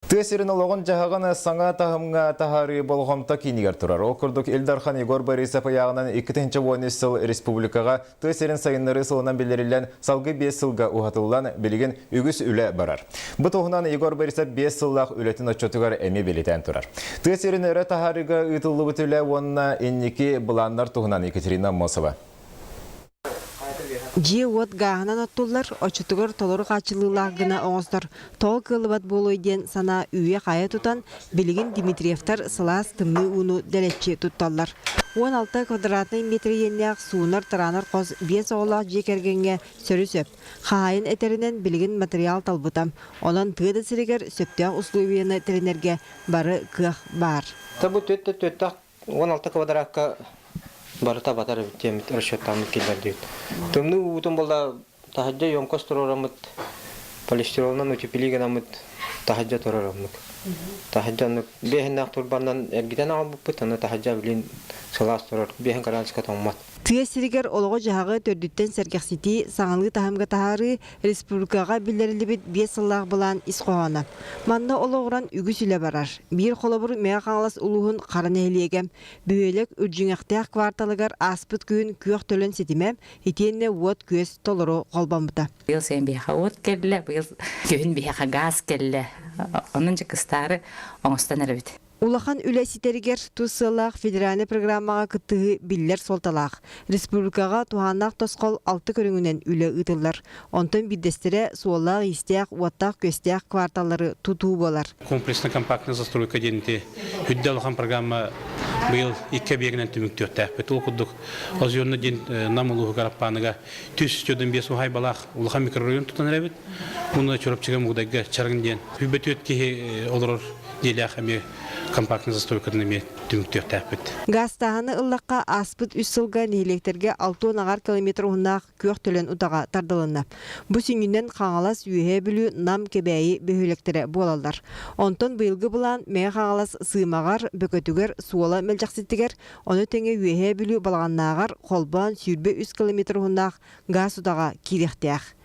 Тыа сирин олоҕун-дьаһаҕын саҥа таһымҥа таһаарыы болҕомто киинигэр турар. Ол курдук Ил Дархан Егор Борисов ыйааҕынан 2013 сыл республикаҕа тыа сирин сайыннарыы сылынан биллэриллэн, салгыы биэс сылга уһатыллан, билигин үгүс үлэ барар. Бу туһунан Егор Борисов биэс сыллаах үлэтин отчуотугар эмиэ бэлиэтээн турар. Тыа сирин өрө таһаарыыга ыытыллыбыт үлэ уонна инники былааннар туһунан Екатерина Аммосова. Дьиэ-уот гааһынан оттуллар, оччотугар толору хааччыллыылаах гына оҥостор тоҕо кыаллыбат буолуой диэн санаа үүйэ-хаайа тутан, билигин Дмитриевтар сылаас тымныы ууну дэлэччи тутталлар. 16 квадратнай метр иэннээх суунар-тараанар хос биэс оҕолоох дьиэ кэргэҥҥэ сөрү-сөп. Хаһаайын этэринэн, билигин матырыйаал талбыта. Онон тыа да сиригэр сөптөөх условиены тэринэргэ бары кыах баар. Бу түөрт түөртээх 16 квадратка барыта батар эбит диэммит расчеттааммыт киллэрдибит. Тымныы уутун буолла таһырдьа емкость туруораммыт полистиролунан утеплить гынаммыт таһырдьа турар оннук. Таһырдьа оннук биэһиннээх турбанан эргитэн аҕалбыппыт, аны таһырдьа билин сылаас турар, биэһин градуска тоҥмот. Тыа сиригэр олоҕу-дьаһаҕы төрдүттэн сэргэхситии, саҥалыы таһымга таһаарыы республикаҕа биллэриллибит биэс сыллаах былаан ис хоһооно. Манна олоҕуран үгүс үлэ барар. Биир холобур Мэҥэ Хаҥалас улууһун Хара нэһилиэгэ. Бөһүөлэк Үрдьүҥэхтээх кварталыгар ааспыт күһүн күөх төлөн ситимэ итиэннэ уот-күөс толору холбоммута. Быйыл сайын биһиэхэ уот кэллэ, быйыл күһүн биһиэхэ гаас кэллэ. Онон дьэ кыстаары оҥостон эрэбит. Улахан үлэ ситэригэр тус сыаллаах федеральнай программаҕа кыттыһыы биллэр суолталаах. Республикаҕа туһааннаах тосхол алта көрүҥүнэн үлэ ыытыллар. Онтон биирдэстэрэ суоллаах-иистээх, уоттаах-күөстээх кварталлары тутуу буолар. Комплексно-компактная застройка диэн ити үрдэ улахан программа быйыл икки объегынан түмүктүөхтээхпит. Ол курдук Озерно диэн Нам улууһугар Аппааныга түс үстүөдэн биэс уһайбалаах улахан микрорайон тутан эрэбит. Уонна Чурапчыга Мугудайга Чарыҥ диэн 24 киһи олорор дьиэлээх эмиэ компактнай застройкатын эмиэ түмүктүөхтээхпит. Гаастааһыны ыллахха, ааспыт үс сылга нэһилиэктэргэ 60 аҕар километр уһуннаах күөх төлөн утаҕа тардылынна. Бу сүнньүнэн Хаҥалас, Үөһээ Бүлүү, Нам, Кэбээйи бөһүөлэктэрэ буолаллар. Онтон быйылгы былаан Мэҥэ Хаҥалас Сыымаҕар, Бөкөтүгэр, Суола Мэлдьэхситигэр, ону тэҥэ Үөһээ Бүлүү Балаҕаннааҕар холбоон 23 километр уһуннаах гаас утаҕа киириэхтээх.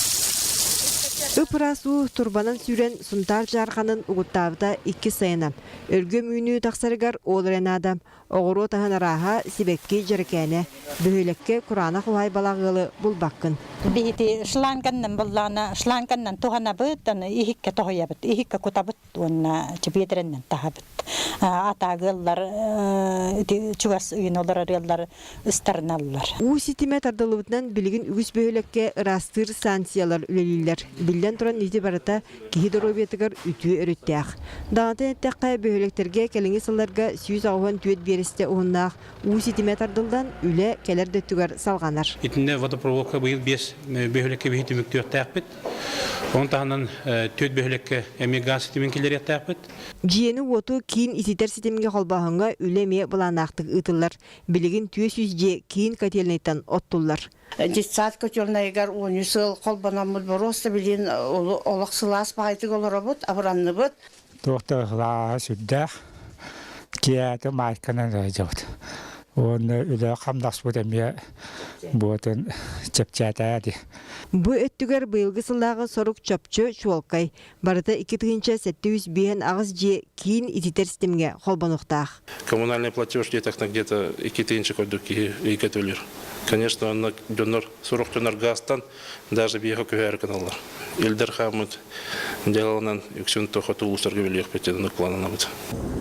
Ып-ыраас уу турбанан сүүрэн Сунтаар Дьаарханын угуттаабыта иккис сайына. Өлгөм үүнүү тахсарыгар ол эрэ наада. Оҕуруот аһын арааһа, сибэкки дьэрэкээнэ. Бөһүөлэккэ кураанах уһаайбалаах ыалы булбаккын. Биһити шланганнан буллаҕына шланганнан туһанабыт, аны иһиккэ тоһуйабыт, иһиккэ кутабыт уонна биэдэрэннэн таһабыт. Атааг ыаллар ити чугас ыйын олорор ыаллар ыстарыналлар. Уу ситимэ тардыллыбытынан билигин үгүс бөһүөлэккэ ыраастыыр станциялар үлэлииллэр. Биллэн туран, ити барыта киһи доруобуйатыгар үтүө өрүттээх. Даҕатан эттэххэ, бөһүөлэктэргэ кэлиҥҥи сылларга 184 биэрэстэ уһуннаах уу ситимэ тардыллан, үлэ кэлэр да өттүгэр салҕанар. Итиннэ водопроводка быйыл биэс бөһүөлэккэ биһи түмүктүөхтээхпит. Ону таһынан түөрт бөһүөлэккэ эмиэ гаас ситимин киллэриэхтээхпит. Дьиэни-уоту киин ититэр ситимҥэ холбооһуҥҥа үлэ эмиэ былааннаахтык ыытыллар. Билигин 400 дьиэ киин котельнайтан оттуллар. Детсад котельнайыгар 13 сыл холбономмут боруоста билин олох сылаас баҕайытык олоробут, абыранныбыт. Туох да сылааһа сүрдээх, киэһэтэ маайканан сылдьабыт. Уонна үлэ хамнаспыт эмиэ буотун чэпчээтэ дии. Бу өттүгэр быйылгы сыллааҕы сорук чопчу чуолкай. Барыта 2758 дьиэ киин ититэр ситимҥэ холбонуохтаах. Коммунальный платеж диэтэхтэн где-то 2000 курдук киһи ыйга төлүүр. Конечно, онно дьоннор сорох дьоннор газтан даже биэхэ көһөөрү гыналлар. Илдер хааммыт дьаһалынан үксүн хоту улуустарга билиэхпит диэн плананабыт.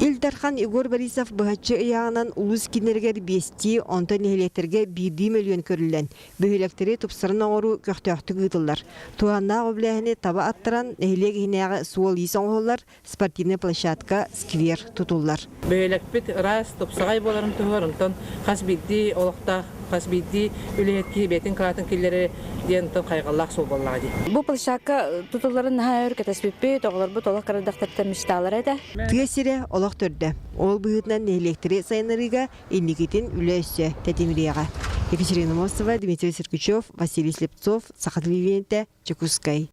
Ил Дархан Егор Борисов быһаччы ыйааҕынан улуус кииннэригэр биэстии, онтон нэһилиэктэргэ биирдии мөлүйүөн көрүллэн, бөһүөлэктэри тупсаран оҥоруу көхтөөхтүк ыытыллар. Туһааннаах үбүлээһини таба аттаран, нэһилиэк иһинээҕи суол-иис оҥоһуллар, спортивнай площадка, сквер тутуллар. Бөһүөлэкпит ыраас, тупсаҕай буоларын туһугар онтон хас биирдии олохтоох, хас биирдии үлэһит киһи бэйэтин кылаатын киллэрэр диэн онтон хайҕаллаах суол буоллаҕа дии. Бу площадка тутулларын наһаа өр кэтэспиппит, оҕолорбут олох кырдахтартан мечталара этэ. Тыа сирэ олох төрдө. Ол быһыытынан нэһилиэктэри сайыннарыыга инникитин үлэ өссө тэтимириэҕэ. Екатерина Мостова, Дмитрий Сергучев, Василий Слепцов, Саха телевидениетэ, Дьокуускай.